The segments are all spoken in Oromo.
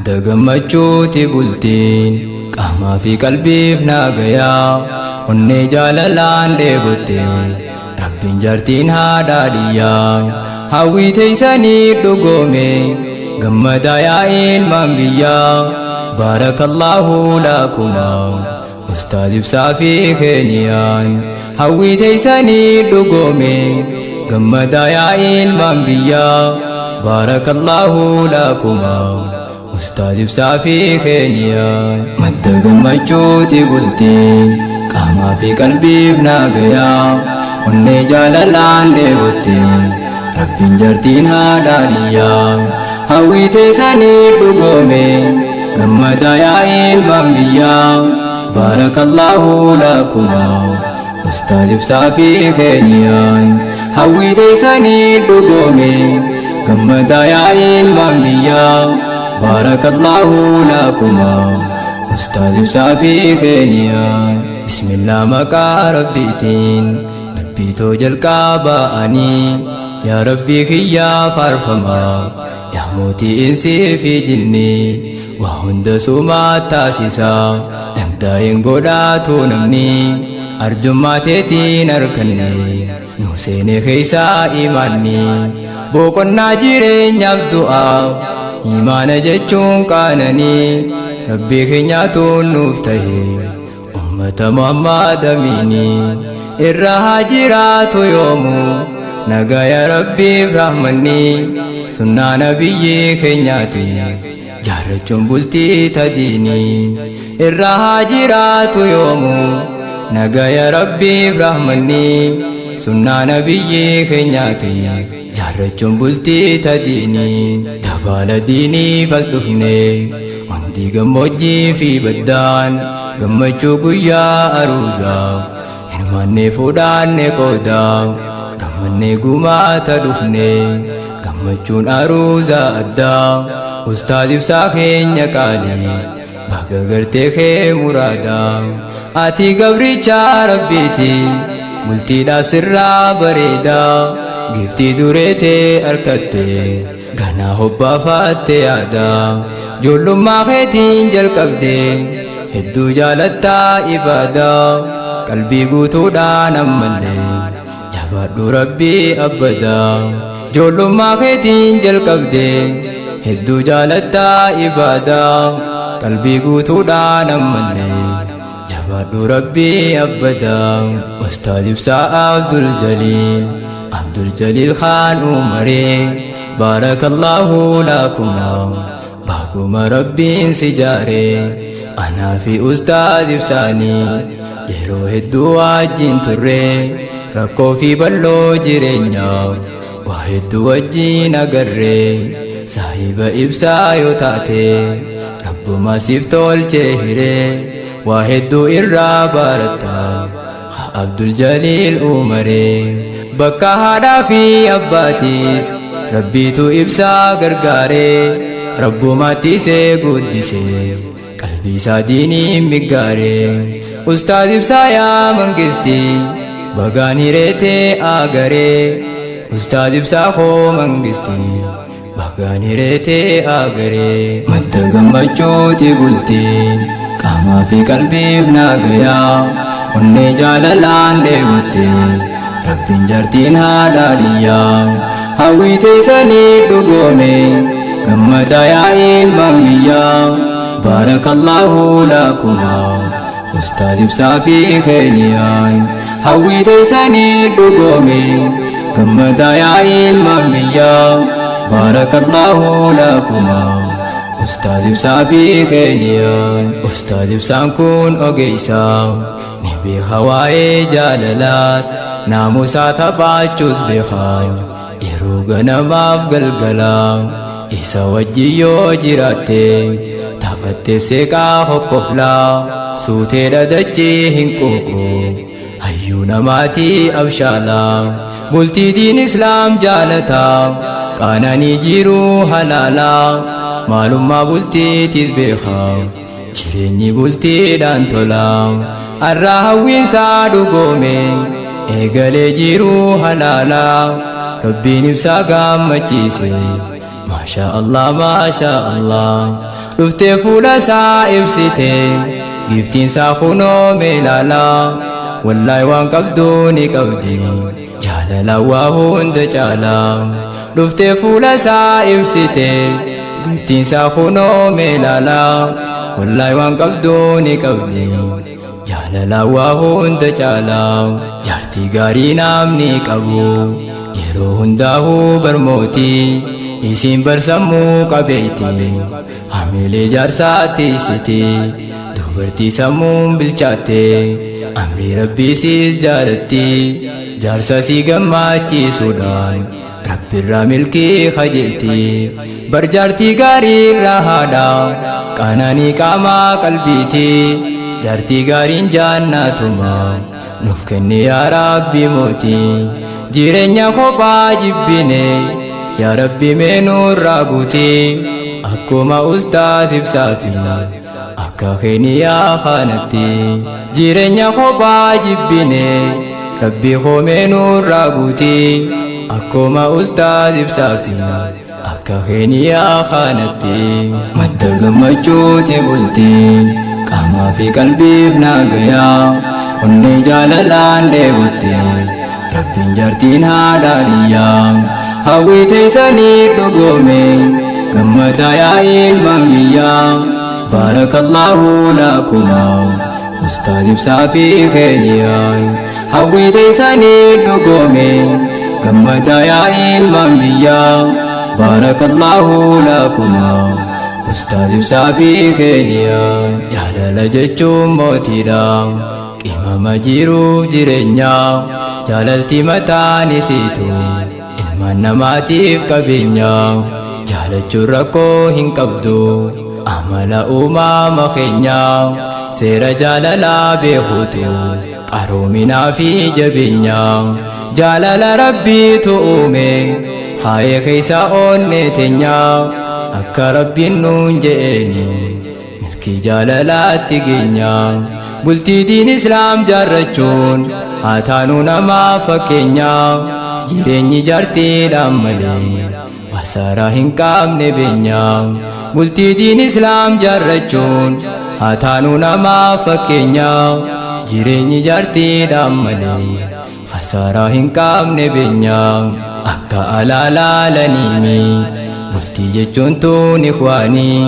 Madda gammachuuti bultiin qaamaa fi qalbiif naagayaa onnee jaalalaan dheebotte Rabbiin jaartiin haadhaa dhiyyaa hawwii teeysanii dhugoome gammadaa yaa ilmaan biyyaa baarakallaahu lakumaa Ustaaz Ibsaa fi Keeniyaan hawwii teeysanii dhugoome gammadaa yaa ilmaan biyyaa baarakallaahu lakumaa Ustaaz Ibsaa fi Keeniyaan. Madda gammachuuti bultiin qaamaa fi qalbiif naagayaa onnee jaalalaan dheebotte Rabbiin jaartiin haadhaa dhiyyaa hawwii teessanii dhugoome gammadaa yaa ilmaan biyyaa baarakallaahu lakumaa Ustaaz Ibsaa fi Keeniyaan hawwii teessanii dhugoome gammadaa yaa ilmaan biyyaa baarakallaahu lakumaa Ustaaz Ibsaa fi Keeniyaan. Bismillah maqaa Rabbiitiin dubbiitoo jalqaba'anii yaa Rabbii kiyyaa faarfamaa yaa mootii insii fi jinnii waa hunda sumaa taasisaa danda'een godhaatu namni arjummaa teetiin arganne nu seene keessaa imaanni boqonnaa jireenyaaf du'aa imaana jechuun qaananii Rabbii keenyaatu nuuf tahe ummata Muhammad amiini irra haa jiraatu yoomu nagaya Rabbiif rahmanni sunnaa nabiyyi keenyaati jaarrachuun bultii tadiini irra haa jiraatu yoomu nagaya Rabbiif rahmanni sunnaa nabiyyi keenyaati jaarrachuun bultii tadiini dabaala diiniif as dhufne hundi gammoojjii fi baddaan gammachuu guyyaa aruuzaaf hirmaannee fuudhaanne qoodaa gammannee gumaata dhufne gammachuun aruuzaa addaa Ustaaz Ibsaa keenya qaalii baga gartee kee muraadaa ati gabricha Rabbiiti bultiidhaa sirraa bareedaa giftii dureetee argatte ganaa hobbaafatte yaadaa ijoollummaa keetiin jalqabde hedduu jaalattaa ibaadaa qalbii guutuudhaan ammallee jabaadhu Rabbii abbadaa ijoollummaa keetiin jalqabde hedduu jaalattaa ibaadaa qalbii guutuudhaan ammallee jabaadhu Rabbii abbadaa. Ustaaz Ibsaa Abdul Jaliil Abdul Jaliil Khaan Umaree baarakallaahu lakumaa baaguma Rabbiin si jaaree anaa fi Ustaaz Ibsaanii yeroo hedduu wajjin turre rakkoo fi bal'oo jireenyaa waa hedduu wajjin agarre saahiba Ibsaa yoo taate Rabbuma siif tolchee hiree waa hedduu irraa baratta Abdul Jaliil Umaree bakka haadhaa fi abbaatiis Rabbiitu Ibsaa gargaaree Rabbumaatti isee guddisee qalbii isaa diiniin miggaaree Ustaaz Ibsaa yaa mangisti bagaan hireetee agaree Ustaaz Ibsaa koo mangisti bagaan hireetee agaree. Madda gammachuuti bultiin qaamaa fi qalbiif naagayaa onnee jaalalaan dheebotte Rabbiin jaartiin haadhaa dhiyyaa hawwii teessanii dhugoome gammadaa yaa ilmaan biyyaa baarakallaahu lakumaa Ustaaz Ibsaa fi Keeniyaan hawwii teessanii dhugoome gammadaa yaa ilmaan biyyaa baarakallaahu lakumaa Ustaaz Ibsaa fi Keeniyaan. Ustaaz Ibsaan kun ogeessaa ni beeka waa'ee jaalalaas naamusaa taphachuus beeka yeroo ganamaaf galgalaa isa wajjin yoo jiraatte taphatte seeqaa hokkoflaa suuteedha dachee hin quuqu hayyuu namaatii abshaalaa bultii diin islaam jaalataa qaananii jiruu halaalaa maalummaa bultiitis beekaa jireenyi bultiidhaan tolaa har'a hawwiinsaa dhugoome eegalee jiruu halaalaa Rabbiin Ibsaa gammachiise. Maashaa Allah maashaa Allah dhuftee fuula isaa ibsite giiftiin isaa kunoo meelaala wallaay waan qabdu ni qabdi jaalala waa hunda caala dhuftee fuula isaa ibsite giiftiin isaa kunoo meelaala wallaay waan qabdu ni qabdi jaalala waa hunda caala jaartii gaarii namni qabu yeroo hundaa'uu barmootii isiin barsammuu qabeeyti hamilee jaarsaatti isiti dubartii sammuun bilchaatte amrii rabbiisiis jaalatti jaarsa sii gammachiisuudhaan rabbirraa milkii kajeelti bar jaartii gaarii irraa haadha qananii qaamaa qalbiiti jaartii gaariin jaannatuma nuuf kenni yaa rabbi mootii jireenya kophaa jibbine yaa rabbi mee nurraa guuti akkuma ustaas ibsaa fi akka keeniyaa kanatti jireenya kophaa jibbine rabbi koomee nurraa guuti akkuma ustaas ibsaa fi akka keeniyaa kanatti madda gammachuuti bultiin qaamaa fi qalbiif naagayaa onnee jaalalaan dheebotte rabbiin jaartiin haadha dhiyyaa hawwii teessanii dhugoome gammadaa yaa ilmaan biyyaa baarakallaahu lakumaa ustaaz ibsaa fi keeniyaan hawwii teessanii dhugoome gammadaa yaa ilmaan biyyaa baarakallaahu lakumaa ustaaz ibsaa fi keeniyaan jaalala jechuun mootiidha qimama jiruuf jireenya jaalalti mataan isiitu ilmaan namaatiif qabeenya jaalachuun rakkoo hin qabdu amala uumama keenya seera jaalalaa beekuutu qaroominaa fi jabeenya jaalala rabbiitu uume kaayee keessa onne teenya akka rabbiin nuun je'eeni milkii jaalalaatti geenya bultii diin islaam jaarrachuun haa taanuu namaa fakkeenya jireenyi jaartiidhaan malee wasaaraa hin qabne beenya bultii diin islaam jaarrachuun haa taanuu namaa fakkeenya jireenyi jaartiidhaan malee khasaaraa hin qabne beenya akka alaalaalaniimi bultii jechuun tun ikhwaanii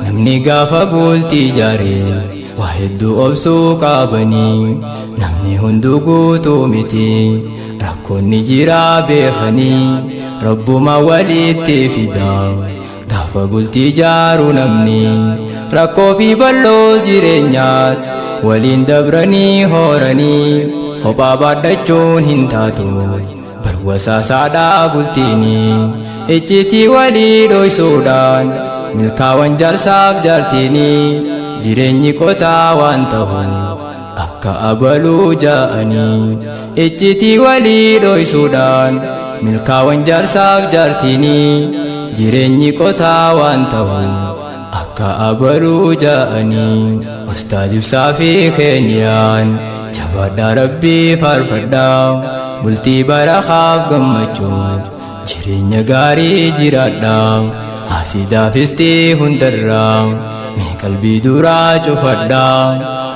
namni gaafa bultii jaaree waa hedduu obsuu qabanii namni hunduu guutuu miti rakkoonni jiraa beekanii rabbuma walitti fida gaafa bultii jaaru namni rakkoo fi bal'oo jireenyaas waliin dabranii horanii kophaa baadhachuun hin taatu barwasaasaadhaa bultiini iccitii walii dhoysuudhaan milkaawan jaarsaaf jaartiini jireenyi qotaa waan ta'u akka abaluu ja'anii iccitii walii dhoysuudhaan milkaawan jaarsaaf jaartiini jireenyi qotaa waan ta'u akka abaluu ja'anii ustaaz ibsaa fi keeniyaan jabaadhaa rabbii faarfadhaa bultii barakaaf gammachuu jireenya gaarii jiraadhaa asidaafistii hundarraa mee qalbii duraa cufadhaa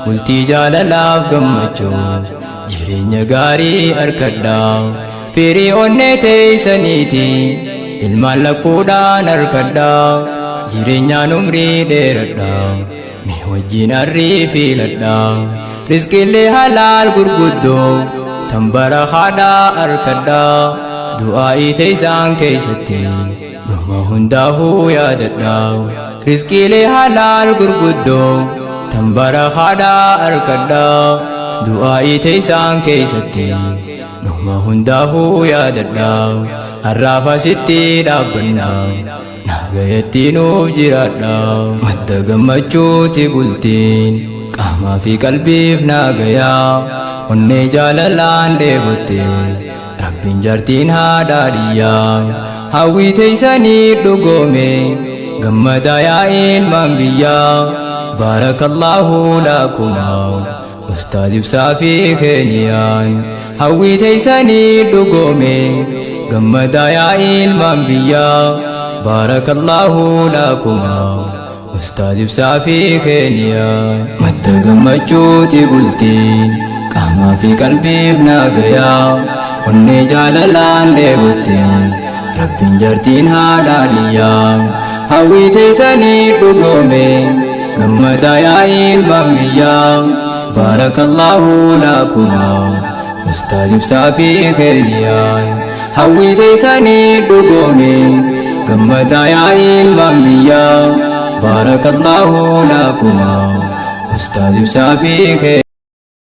bultii jaalalaaf gammachuu jireenya gaarii arkadhaa firii onnee teeysaniiti ilmaan lakkuudhaan arkadhaa jireenyaan umrii dheeradhaa mee wajjin arrii filadhaa rizqiillee halaal gurguddoo tan barakaadhaa arkadhaa du'aa'ii teeysaan keeysatti numa hundaa'uu yaadadhaa rizqiilee halaal gurguddoo tan barakaadhaa arkadhaa du'aa'ii teeysaan keeysatti numa hundaa'uu yaadadhaa har'aaf asitti dhaabbannaa nagayatti nuuf jiraadhaa madda gammachuuti bultiin qaamaa fi qalbiif nagayaa onnee jaalalaan dheebotte rabbiin jaartiin haadha dhiyyaa hawwii teeysanii dhugoome gammadaa yaa ilmaan biyyaa baarakallaahu lakumaa ustaaz ibsaa fi keeniyaan hawwii teeysanii dhugoome gammadaa yaa ilmaan biyyaa Baarakallaahu lakumaa Ustaaz Ibsaa fi Keeniyaa. Madda gammachuuti bultiin, qaamaa fi qalbiif naagayaa. Onnee jaalalaan dheebotte Rabbiin jartiin haadha aliyyaa. Hawwii teessanii dhugoome, gammadaa yaa ilmaan biyyaa. Baarakallaahu lakumaa Ustaaz Ibsaa fi Keeniyaa. Hawwii teessanii dhugoome, gammadaa yaa ilmaan biyyaa. Baarakallaahu lakumaa Ustaaz Ibsaa fi Keeniyaa.